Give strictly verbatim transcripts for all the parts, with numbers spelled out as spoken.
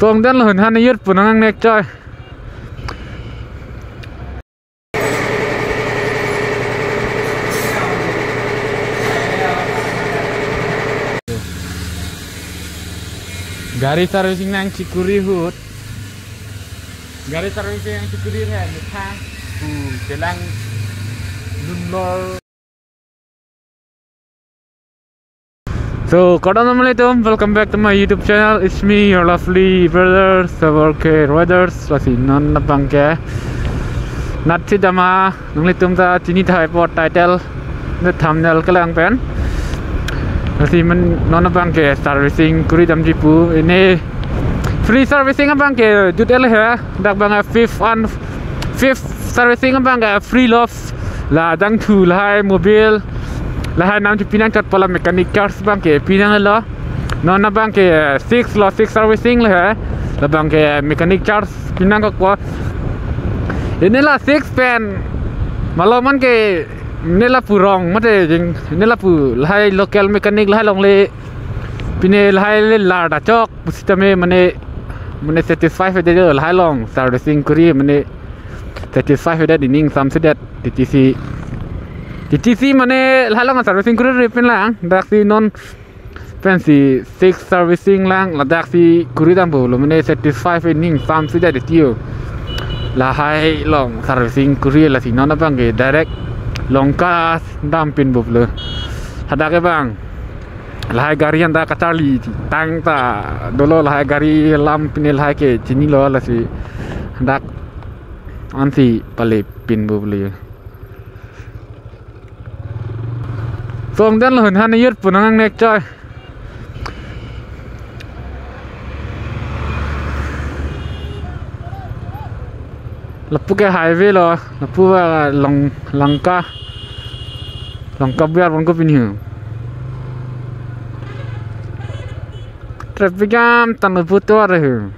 Tong den lo, han yut punang nek choi. Gari servicing nangchikuri ahut. Gari servicing nangchikuri ahut. Pu chelang lunlor. So, kardom nanglitum, welcome back to my YouTube channel. It's me, your lovely brother, Sabar K Riders. Lasi non abangke natsi dama, nanglitum ta chini thai po title, the thumbnail kelang pen. Lasi men non abangke servicing kuri damji pu. Ini free servicing abangke jut el he, dak abang fifth and fifth servicing abangke free lo. La dangthu lahai mobile, lahai nam chu pinang chot pala mechanic charge abangke pinang lo. Non abangke six lo, six servicing lahai. Labangke mechanic charge pinang ko. Ini la six pen. Maloman ke ini lapu rong mate jing, ini lapu lahai local mechanic lahai longle. Pine lahai le lar da chok pusitame mane, mane satisfy ave de lahai along servicing kuri mane satisfy ave de, ining samse det. T T C, T T C mane lahai along servicing kuri ri pen lang, daksi non pensi six servicing lang, ladaksi kuri dampo lo mane satisfy ave, ining samse det tio. Lahai along servicing kuri, lasi non abangke direct Lanka dam pin bup lo. Hadak abang lahai gari anta kacharli tang ta dolo, lahai gari alam pine lahai ke chinilo, lasi dak ansi pale pin bup lo. Tong den lo, han yut punang nek choi. Lapu ke highway lo, lapu, ah, Lang-, Lanka. Lanka biar pon ko pini ho. Traffic jam tan lapu tovar ho.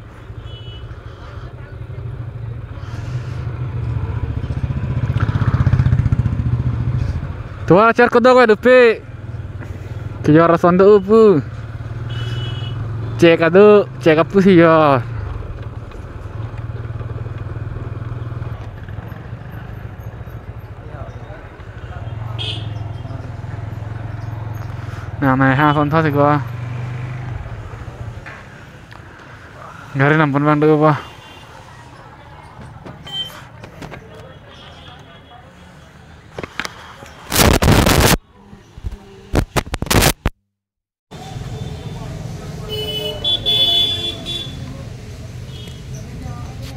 Tovar char kodok ave dope. Kejor ason do pu. Chek ado, chek apu si yo. Nang nai ha son tha si ko. Gari nam pon bang do ba.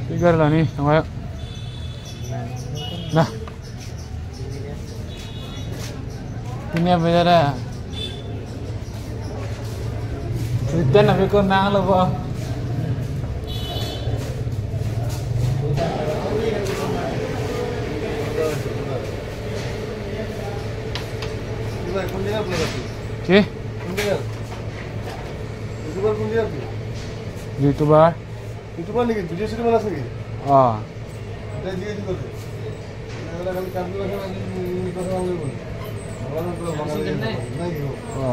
Tigar la ni, tangwa. Nah. Ini apa ya, dah? Return apa ko nang lo, bo? কি? YouTuber কোন দিকে আপনি? YouTuber? YouTuber নেকি? ভিডিঅ' চিডিঅ' বনাইছে নেকি? অ। দে, দিয়ে দিব দে। এবাৰ খালি কাম বিলাক আছে, আমি কথা পাতিব লাগিব। আমাৰ তো বাঙালি নাই কি হ'ব? অ।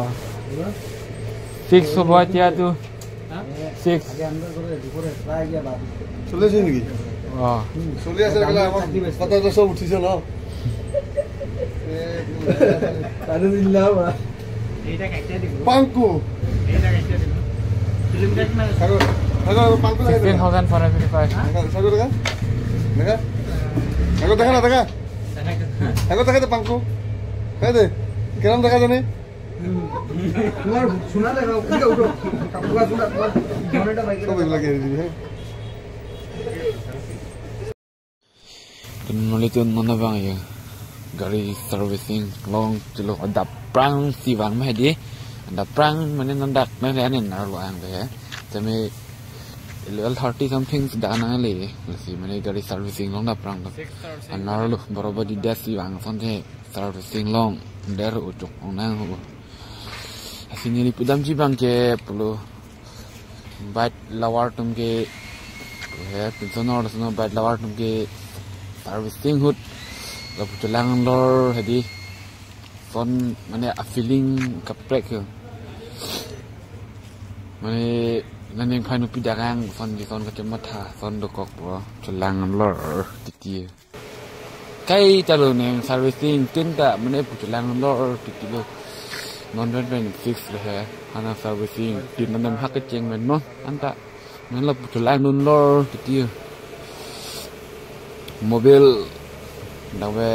হা? ছিক্স হ'ব এতিয়াতো। হা? ছিক্স। চলি আছে নেকি? অ। চলি আছে, এইবিলাক আমাৰ কথা এটা চব উঠিছে ন? আৰু চিল্লাবা। এইটা কাটিয়া দিব। পাংকু। এইটা কাটিয়া দিব। কিলোমিটাৰ কিমান আছে? আগৰ, আগৰ পাংকু লাগে। Fifteen thousand four hundred fifty five. আগৰ, আগৰ দেখা? দেখা? আগৰ দেখা না, দেখা? দেখা, দেখা। আগৰ দেখা দে পাংকু। হয় দে। কিমান দেখা জানে? তোমাৰ শুনা দেখা, উঠা, উঠা। কাপোৰ চোলা, তোমাৰ ধন এটা পাই। চব এইবিলাক এৰি দিবি, হে? Tun mali tun non abang ya. Gari servicing long chelo, adap prang si vang ma hedi. Adap prang mane non dak na le anen nar lo ang de. Tame eleven thirty something si dak nang le. Lasi mane gari servicing long adap prang. Anar lo borobar di das si vang son the servicing long. Der uchuk ong nang ho. Lasi neli pudamji abangke pulo. Bike lover atum ke, he, pinso nor, sono bike lover atum ke servicing ahut lapu chelang lor hedi. Son, mane, a feeling kaprek ho. Mane, Nangning phai nupi dak ang son di son kachematha son dokok po, chelang lor titi. Kaita lo neng servicing tin ta mane pu chelang lor titi lo. Non pen pen fix le he. Hana servicing tin nang hak kecheng men non anta. Nang lo pu chelang dun lor titi. Mobil dak ve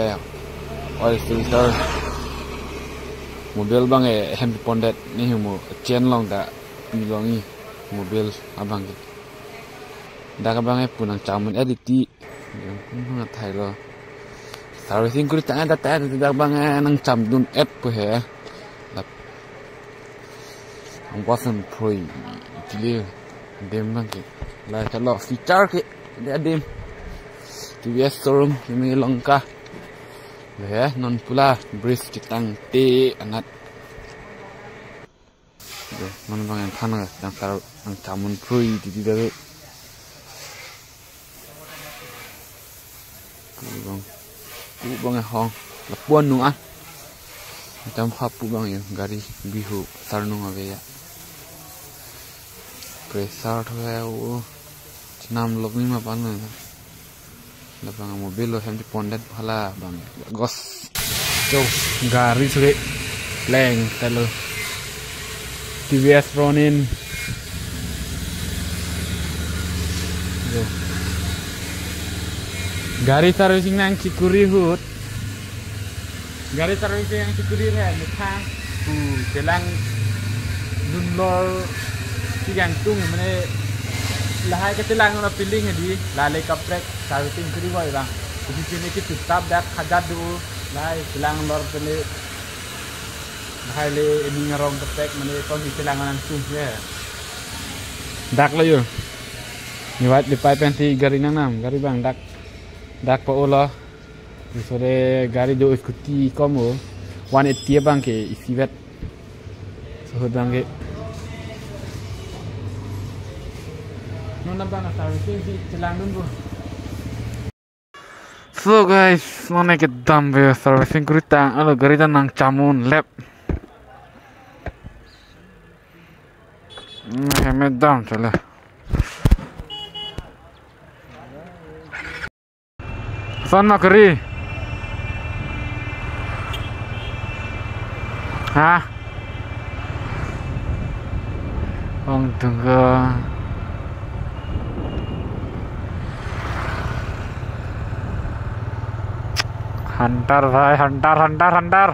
oil filter. Mobil bang e hem pondet ni hemo chen long ta pi long i mobil abang ke. Dak abang e pu nangcham un-et titi. Nang thai lo. Servicing kuri tang ta ta dak abang e nangcham dun-et pu he. Lap. Ang wasan phroi tili dem bang ke. Lahai ta lo feature ke dia dem. T V S showroom ini Langka. He non pu la bridge chetangte anat. Yo, non bang yang than nang sar nangcham un phroi titi dak. Pu bang. Pu bang e hong. Lapuan nu ah. Macam ha pu bang yo. Gari bihu sarnung ave ya. Pressure tho ya o. Chenam lok ni ma pan na. Labang mobil lo hem di pondet phala bang. Gos. Yo, gari suri. Leng talo. T V S Ronin. Yo. Gari servicing nangchikuri ahut. Gari servicing nangchikuri re methang pu chelang dun lor si kangtung mane lahai kachelang na piling di lale kaprek servicing kuri boi bang. Isi sini ki tutap dak hajat do lahai chelang lor pele. Lahai le ini ngarong kaprek mane pon di chelang nangtung he. Dak lo yo. Ni wat di pai pen si gari nangnam, gari bang dak. Dak pa ulo. Sore gari do scooty kom o. One eighty abang ke isi vet. Suhut bang ke. Non abang na servicing si chelang dun bo. So guys, non ke dam ve servicing kuri tang, alo gari ta nangcham un lep. Hmm, hemet dam chale. Son ma kuri. Ha? Ong tunggu. Hunter bhai, hunter, hunter, hunter.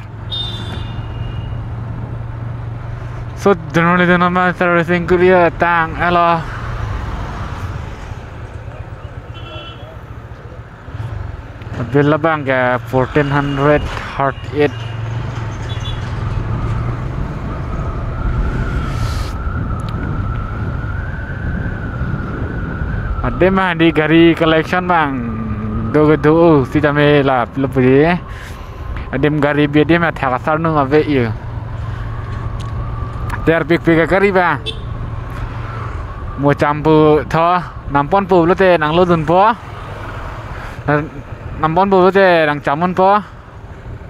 So, generally, the normal servicing kuri tang, alo. Bill labang ke fourteen hundred thirty-eight. Adim ma di gari collection bang do do sitame la pilo pudi. Adim gari bi adim athak asar nung ave yo. Ter pik pik gari ba. Mo cham pu tho, nampon pu lote nanglo dun po. Na-, nampon pu lote nangcham un po.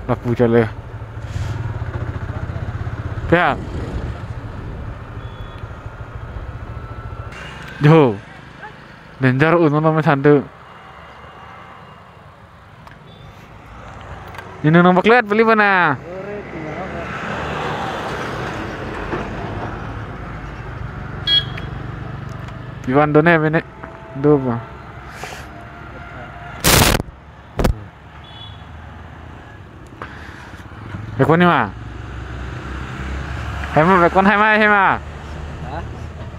Lapu chale. Ya. Jo. Danger un non me thandu. Inung nang baklet beli mana? Iwan done bene. Do ba. Bekon ni ma? Hema bekon hema hema. Hah?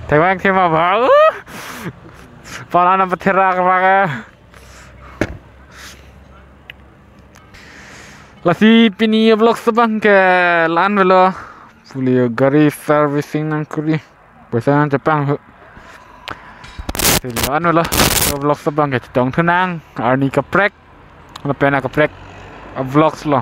Tewang hema ba. Uh! Pala na patherak raga. Lasi pini vlog abang ke la-an velo. Puli gari servicing nangkuri. Poisa nang chepang ho. Lasi la-an velo. Vlog abang ke chetong thu nang. Arni kaprek. Lapen akaprek. Vlogs lo.